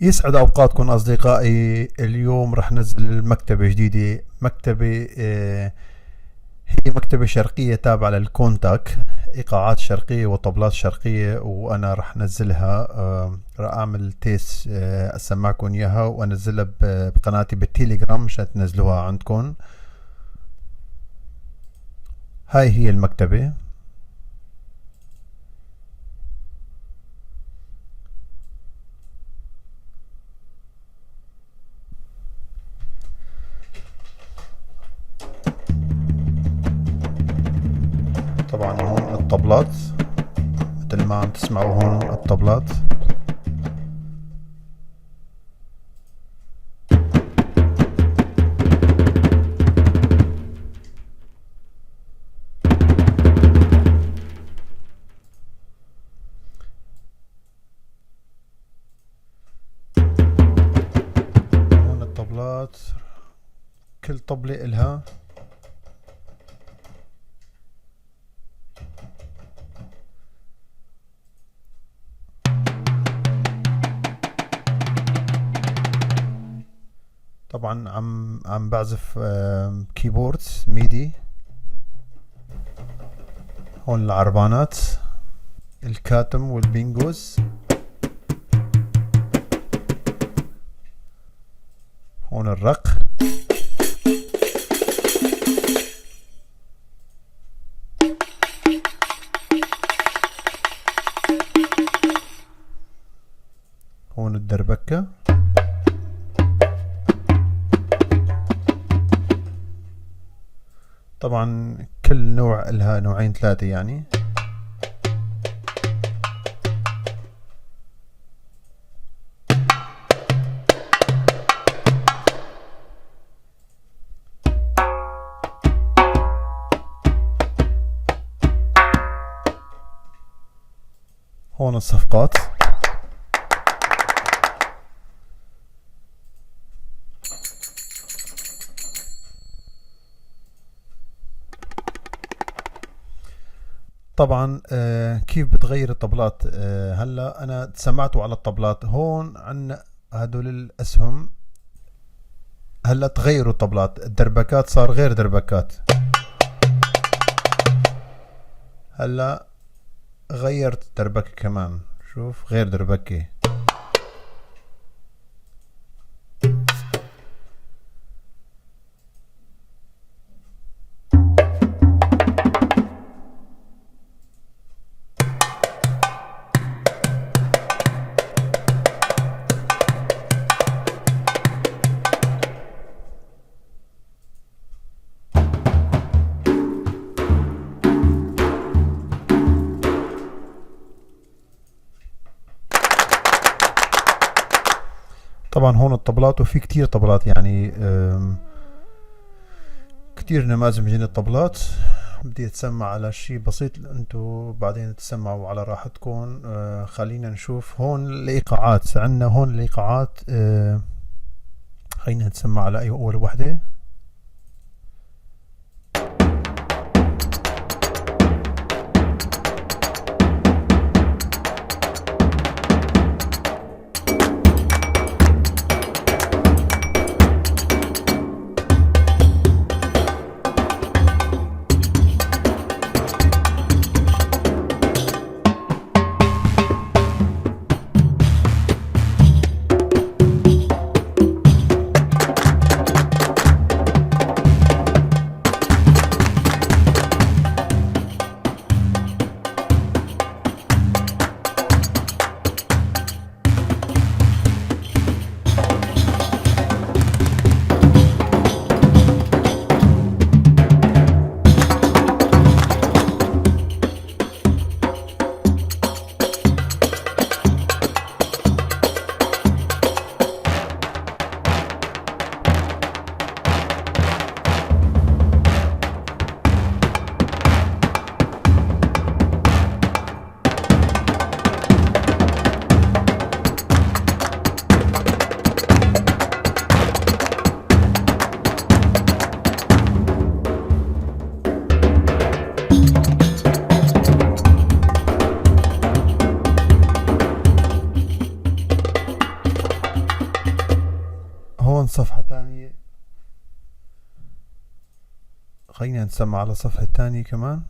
يسعد أوقاتكم أصدقائي. اليوم رح نزل مكتبة جديدة، مكتبة هي مكتبة شرقية تابعة للكونتاك، إيقاعات شرقية وطبلات شرقية، وأنا رح نزلها، رح أعمل test، أسمعكم إياها وأنزلها بقناتي بالتليجرام مشان تنزلوها عندكم. هاي هي المكتبة. طبعا هون الطبلات مثل ما عم تسمعوا، هون الطبلات. هون الطبلات، كل طبلة إلها. طبعا عم بعزف، keyboard MIDI. هون العربانات، الكاتم والبينجوز. هون الرق. هون الدربكة. طبعا كل نوع لها نوعين ثلاثة يعني. هون الصفقات. طبعا، كيف بتغير الطبلات؟ هلا انا سمعتوا على الطبلات، هون عندنا هدول الاسهم. هلا تغيروا الطبلات، الدربكات صار غير دربكات. هلا غيرت الدربكة كمان، شوف غير دربكة. طبعا هون الطبلات، وفي كتير طبلات يعني، كتير نماذج من الطبلات. بدي اتسمع على شي بسيط، انتو بعدين تسمعوا على راحتكم. خلينا نشوف هون الايقاعات. عندنا هون الايقاعات، خلينا نتسمع على اي اول وحدة. صفحة تانية. خلينا نسمع على صفحة تانية كمان.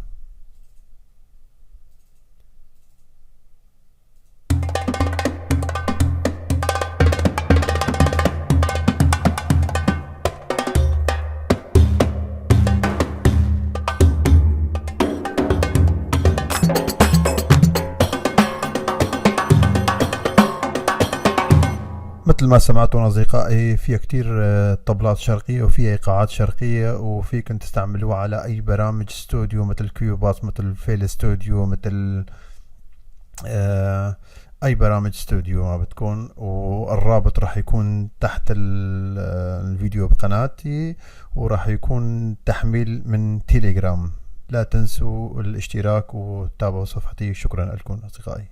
مثل ما سمعتوا أصدقائي، فيها كتير طبلات شرقية وفيها إيقاعات شرقية، وفيكن تستعملوها على أي برامج استوديو مثل Cubase، مثل FL Studio، مثل أي برامج استوديو ما بتكون. والرابط راح يكون تحت الفيديو بقناتي، وراح يكون تحميل من تيليجرام. لا تنسوا الاشتراك وتابعوا صفحتي. شكرا لكم أصدقائي.